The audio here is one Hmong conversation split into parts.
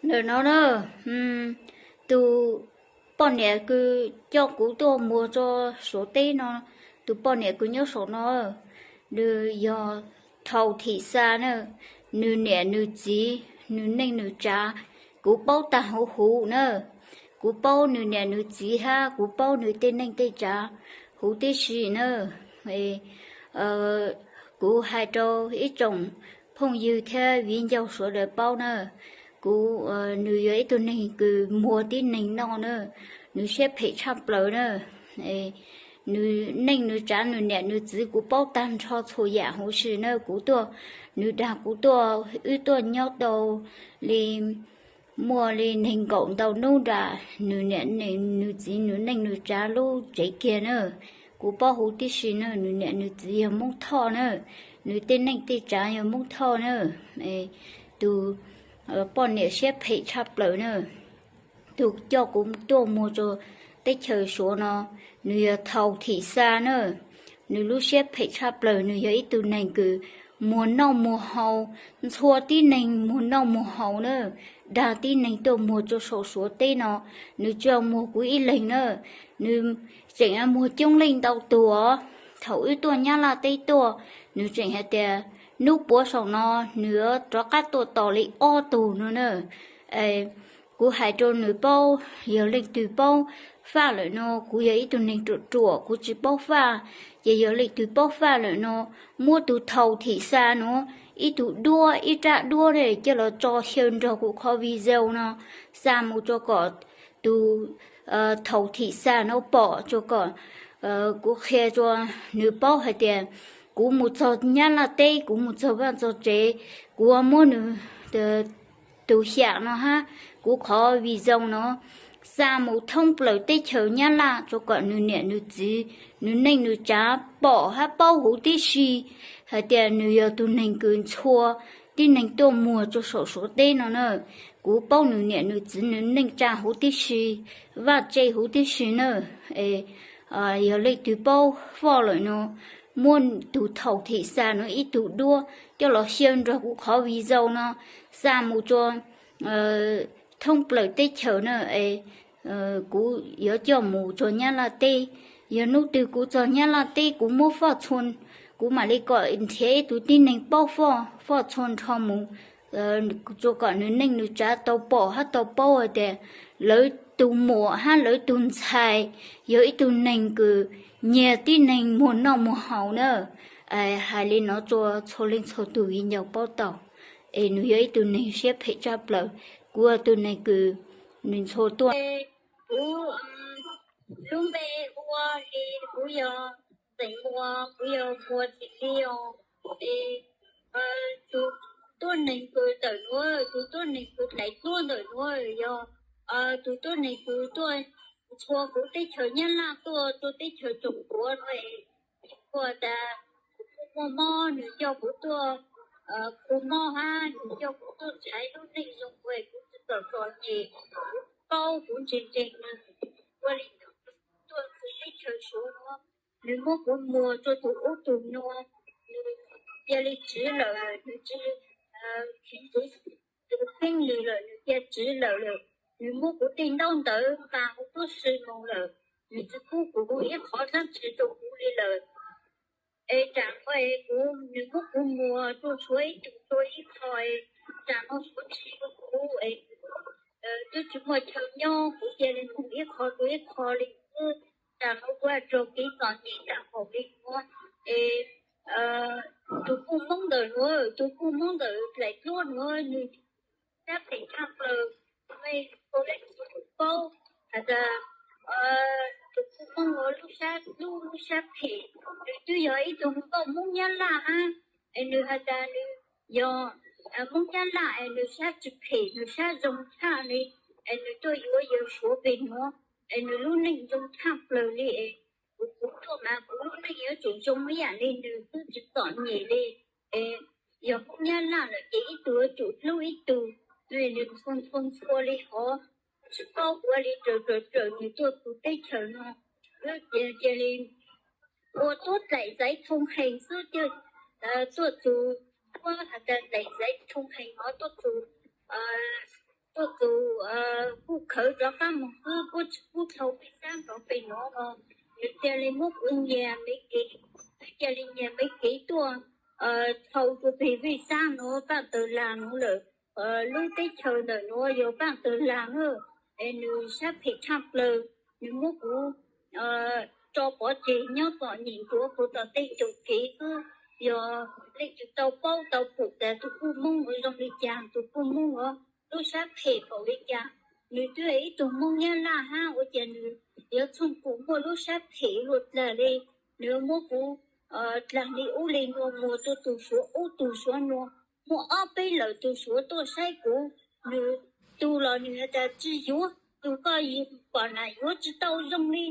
Ntawm no na, tus poj niam kws coj kuv tuaj muag rau Suav teb no, tus poj niam kws nyob saum no, nws yog Thaum Thim Xa na, nws niam nws txiv, nws neej nws tsav, kuv paub tag huv huv na. Kuv paub nws niam nws txiv hab kuv paub nws tej neej tej tsav huv tib si na. Kuv hais rau ib tsoom phooj ywg thiab viv ncaus sawv daws paub na, kuv, nws yog ib tug neeg kws muag tib neeg noj na, nws siab phem tshaj plaws na. Nws neej nws tsav nws niam nws txiv kuv paub tag nrho txhua yam huv si na. Kuv tuaj, nws dag kuv tuaj, wb tuaj nyob tau li muaj li nees nkaum ntau hnub nram nws niam nws txiv nws neej nws tsav lub tsev kiag na. Kuv paub huv tib si na, nws niam nws txiv yog Hmoob Thoj na, nws tej neej tej tsav yog Hmoob Thoj na. Tus poj niam siab phem tshaj plaws na, tus coj kuv tuaj muag rau teb chaws Suav no, nws yog Thaum Thim Xa na. Nws lub siab phem tshaj plaws, nws yog ib tug neeg kws muag noj muag haus, ntxhua tib neeg muag noj muag haus na, dag tib neeg tuaj muag rau saum Suav teb no. Nws tsis muag kuv ib leeg na, nws tseem muag coob leej ntau tug os. Thaum wb tuaj Nyab Laj teb tuaj, nws tseem hais tias hnub puav saum no nws rov qab tuaj tos li ob tug no na. Kuv hais rau nws paub, yog leej twg paub faj lawm no, kuv yog ib tug neeg ruam ruam kuv tsis paub faj, ces yog leej twg paub faj lawm no, muab tus Thaum Thim Xa no ib tug duab, ib rab duab coj los tso xyaw nrog kuv qhov video no xa mus rau kom tus Thaum Thim Xa no pom, rau kom kuv qhia rau nws paub hais tias kuv mus txog Nyab Laj teb, kuv mus txog vaj txog tsev, kuv muab nws tus xyam no hab kuv qhov video no xa mus thoob plaws teb chaws Nyab Laj rau kom nws niam nws txiv, nws neej nws tsav pom hab paub huv tib si hais tias nws yog tus neeg kws ntxhua tib neeg tuaj muag rau saum Suav teb no na. Kuv paub nws niam nws txiv nws neej tsa huv tib si, vaj tse huv tib si na. Yog leej twg paub faj lawm no, muab tus Thaum Thim Xa no ib tug duab coj los xyaw nrog kuv qhov video no xa mus rau thoob plaws teb chaws na. Kuv yuav coj mus rau Nyab Laj teb. Yog hnub twg kuv txog Nyab Laj teb kuv muab faj txhua, kuv mam li kom nrhiav ib tug tib neeg paub faj, faj txhua nrho mus, rau kom nws neej nws tsav tau pom hab tau paub hais tias lawv tus muam hab lawv tus ntxhais yog ib tug neeg kws nyiag tib neeg muag noj muag haus na. Hais li no rau txhua leej txhua tug viv ncaus paub tau, es nws yog ib tug neeg siab phem tshaj plaws. Kuv yog tus neeg kws nws ntxhua tuaj. Kuv lub npe hu ua li, kuv yog Xeem Muas, kuv yog Muas Tsim Li os. Es tus tuab neeg kws ntawm nuav, tus tuab neeg kws dlaiv duab ntawm nuav yog tus tuab neeg kws tuaj ntxhua kuv teb chaws Nyab Laj tuaj rua teb chaws Tsoom Puav nuav. Kuv tas kuv muaj mob, nws coj kuv tuaj khu mob hab nws coj kuv tuaj nrhiav lub neej zoo, kuv tsis txom txom nyem, kuv paub kuv ntseeg ntseeg nws. Ua li tuaj txug teb chaws Suav nuav, nws muab kuv muag rua tug ub tug nuav, nws cia li tsiv lawm, nws tsis khiav tus kheej nws lawm, nws cia tsiv lawm lawm. Nws muab kuv tej ntaub ntawv nqa hu tuab si moog lawm, nws tsis pub kuv ib qhov dlaab tsi rua kuv li lawm. Es tsam nuav es kuv, nws muab kuv muag rua Suav ib tug rua ib qho, tsam nuav Suav tsis yuav kuv es twb tsis muaj chaw nyob, kuv cia li moog ib qho rua ib qho li xwb. Tsam nuav kuv tau kev txom nyem tsam npaum li nuav es tus kuj Moob ntawm nuav, tus kuj Moob ntawm dlaim duab nuav, nws sab phem tshaj plaws. Mej ua le paub has tas tus kuj Moob nuav lub sab, lub, lub sab phem, nws twb yog ib tug nkauj Moob Nyab Laj hab, es nws has tas nws yog Moob Nyab Laj es nws sab tsis phem, nws sab zoo tshaj li, es nws tuaj yuav yawg Suav pem nuav, es nws lub neej zoo tshaj plaws li es kuv, kuv tuaj mas kuv lub neej yuav tsum zoo ib yam li nws, twb tsis txom nyem li. Es yog Moob Nyab Laj lawm ces ib tug yuav tsum hlub ib tug, nws ntxhua ntxhua ntxhua li hov, tsis paub ua li raws raws raws nws tuaj txug teb chaws no. Wb cia li ua tuab dlaim Zaiv Thoo Hees xwb, tuaj txug, tuab has tas dlaim Zaiv Thoo Hees hov tuaj txug Puab tus, puab khawv rov qab moog xwb, puab tsi pub dhau peb sab nrov pem nuav los nws ca le muab kuv nyiag me kev, cia li nyiag me kev tuaj dhau rua peg vej sab nuav, Vaaj Tawg Laag nuav lawm. Lub teb chaws ntawm nuav yog Vaaj Tawg Laag na, es nws sab phem tshaj plaws. Nws muab kuv tso pov tseg nyob tom nyem ncuav puag tom tej caum kev xwb. Yog leej twg tau paub tau pum tas tug puj Moob nuav zoo li cas, tug puj Moob nuav lub sab phem npaum li cas. Nws twb yog ib tug Moob Nyab Laj hab ua cas nws yuav txhooj pum muaj lub sab phem luaj dlag li. Nws muab kuv dlaag li ub li nuav, muag rua tug Suav ub tug Suav nuav, muaj ob peb lawm tug Suav tuaj saib kuv. Nws, tug los nws has tas tsi yuav, tug koj pom na yuav tsi tau zoo li.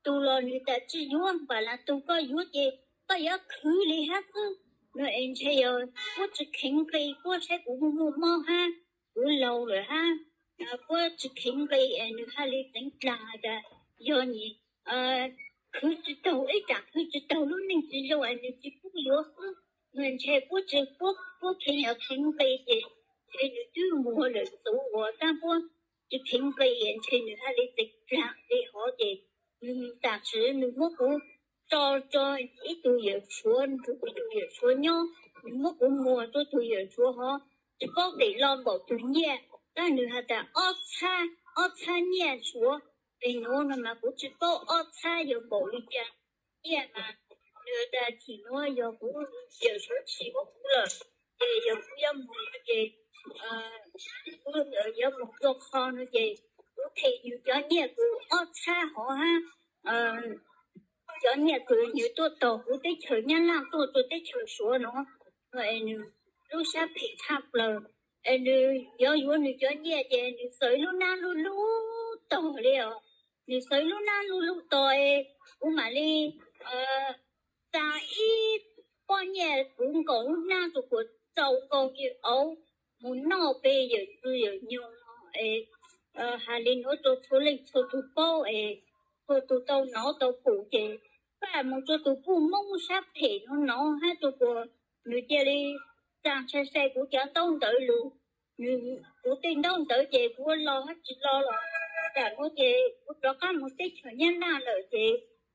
Tug los nws tas tsi yuav, pam las tug koj yuav ces koj yuav khwv li hab xwb. Nws es ntshe yog puab tsi kheev nqi, puab saib kuv muaj muaj mob hab, kuv laug lawm hab, puab tsi kheev nqi es nws haj li txeev dlaag has tas yog nyias khwv tsi taug, ib tsam khwv tsi taug lub neej tsi zoo es nws tsi pub yuav xwb. Nws ntshe puab tsi, puab kheev yuav kheev nqi ces ntshe nws twb muag lawm, txuv uas tab puab tsi kheev nqi ntshe nws haj li txeev dlaag li hov ces nws tam sim nws muab kuv tso rua ib tug yawm Suav, nrug ib tug yawm Suav nyob, nws muab kuv muag rua tug yawm Suav hov, tsi paub tes lo npaum tug nyiaj, tab nws has tas ob txhab, ob txhab nyiaj Suav. Pem nuav no mas kuv tsi paub ob txhab yog npaum li cas nyiaj mas nws has tas thim nuav yog kuv yawm Suav tsi muab kuv lawm, ces yog kuv yuav mus no ces kuv yuav mus rua qhov no ces kuv them nws cov nyiaj kuv ob txhab hov hab, cov nyiaj kws nws tuaj tog kuv teb chaws Nyab Laj tuaj rua teb chaws Suav no, es nws lub sab phem tshaj plaws. Es nws yuav yuav nws cov nyiaj ces nws xaws lub nab lub lub tog li os. Nws xaws lub nab lub lub tog es kuv mam li txaa ib pob nyiaj kuv nkaus lub nab rua kuas txaus nkaus yawm auv mus noj peg yawm txwv yawm nyoog no es has li nuav rua txhua leej txhua tug paub es txhua tug tau nov tau pum ces paj mus rua tug puj Moob sab phem nuav nov hab rua kuas nws cia li txaa sai sai kuv cov ntaub ntawv lug. Nws, kuv tej ntaub ntawv ces kuv ua lo hab tsi lo los tam nuav ces kuv rov qab mus teb chaws Nyab Laj lawm ces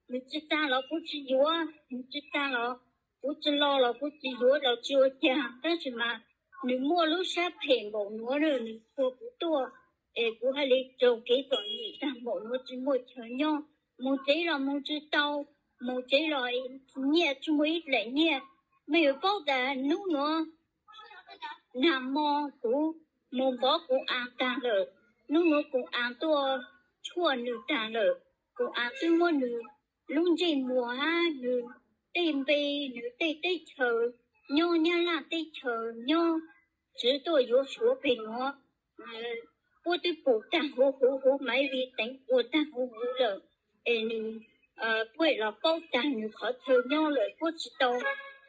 nws tsi txaa los kuv tsi yuav, nws tsi txaa los kuv tsi lo los kuv tsi yuav los tsi ua cas, tab sis mas nws muaj lub sab phem npaum nuav nws txhua kuv tuaj es kuv haj li raug kev txom nyem tag npaum nuav tsi muaj chaw nyob. Mus tsev los mus tsi tau, mus tsev los nyiaj tsi muaj ib dlaim nyiaj. Mej yuav paub tas nub nuav nag mo kuv mus npov kuv a tag lawm, nub nuav kuv a tuaj tshuaj nws tag lawm, kuv a twb muab nws lub ntsej muag hab nws tej npe, nws tej teb chaws, nyob Nyab Laj teb chaws nyob, tsi tuaj yuav Suav peg nuav, puab twb pum tag huv huv, huv maiv vim teev ua tag huv huv lawm, es nws puab los paub tag nws qhov chaw nyob lawm, puab tsi tau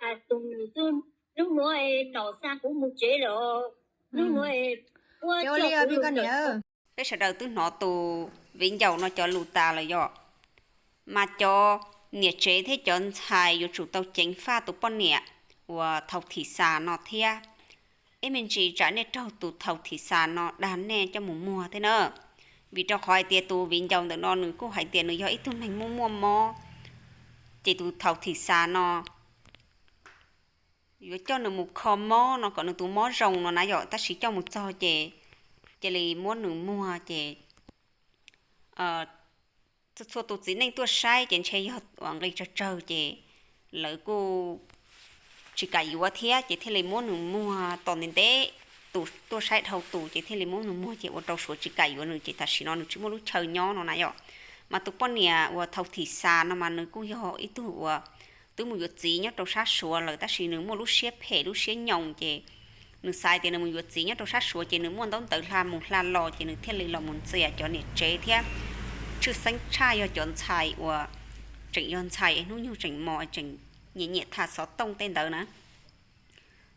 has tug nws xwb. Nub nuav es nom xa kuv mus tsev lawm, nub nuav es puab coj kuv lug lawm. Peb sawv daws twb hnov tus viv ncaus no cov lus tas lawm yom. Mas cov niam tsev thiab cov ntxhais yuav tsum tau ceev faj tus poj niam uas Thaum Thim Xas no thiab. Ib me ntsis tsam nej raug tus Thaum Thim Xas no dag nej coj mus muag thiab na. Vim rau qhov hais tias tus viv ncaus ntawm no nws kuj hais tias nws yog ib tug neeg muaj muaj mob, ces tus Thaum Thim Xas no yuav coj nws mus kho mob no kom nws tus mob zoo no na yom, tab sis coj mus txog ces cia li muab nws muag ces txhua txhua tus txiv neej tuaj saib ces ntshe yog uas nqi tsawg tsawg ces lawv kuj tsis kam yuav thiab ces thiaj li muab nws muag tom ntev ntev. Tus tuaj saib dhau tus ces thiaj li muab nws muag ces ua rau Suav tsis kam yuav nws ces tam sim no nws tsis muaj lub chaw nyob no na yom. Mas tus poj niam uas Thaum Thim Xas no mas nws kuj yog ib tug uas twb mus yuav txiv nyob rau sab Suav lawm tab sis nws muaj lub siab phem lub siab nyoos ces nws xav tias nws mus yuav txiv nyob rau sab Suav ces nws muaj ntaub ntawv hla mus hla los ces nws thiaj li los mus ntxias cov niam tsev thiab tshwj xeeb tshaj yog cov ntxhais uas tseem yog ntxhais es hnub nyoog tseem mos tseem nyiam nyiam tha xov tooj tej ntawd na.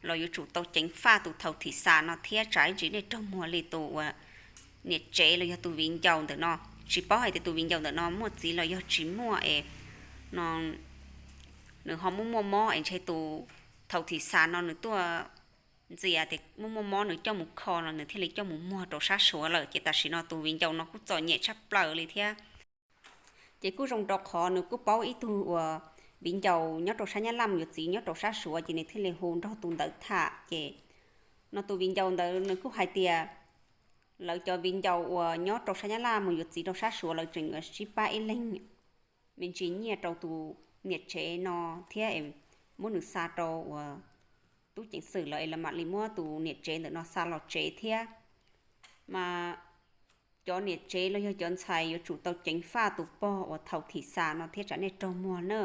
Los yuav tsum tau ceev faj tus Thaum Thim Xas no thiab tsam ib ntsis nej raug muag li tus uas niam tsev los yog tus viv ncaus ntawm no. Tsis paub hais tias tus viv ncaus ntawm no muaj txiv los yog tsis muaj es no nws ho muaj muaj mob es ntshe tus Thaum Thim Xas no nws tuaj ntxias tias muaj muaj mob nws coj mus kho no nws thiaj li coj mus muag rau sab Suav lawm. Ces tam sim no tus viv ncaus no kuj txom nyem tshaj plaws li thiab. Ces kuj zoo rau qhov nws kuj paub ib tug uas viv ncaus nyob rau sab Nyab Laj mus yuav txiv nyob rau sab Suav, ces nws thiaj li hu nrog tus ntawd tham. Ces no tus viv ncaus ntawd nws kuj hais tias lawv cov viv ncaus uas nyob rau sab Nyab Laj mus yuav txiv rau sab Suav lawv tseem yuav sib pab ib leeg me ntsis nyiaj rau tus niam tsev no thiab es muab nws xa rau uas tub ceev xwm lawm es lawv mam li muab tus niam tsev ntawm no xa los tsev thiab. Mas cov niam tsev los yog cov ntxhais yuav tsum tau ceev faj tus pog uas thaum thim xa no thiab tsam nej raug muag na.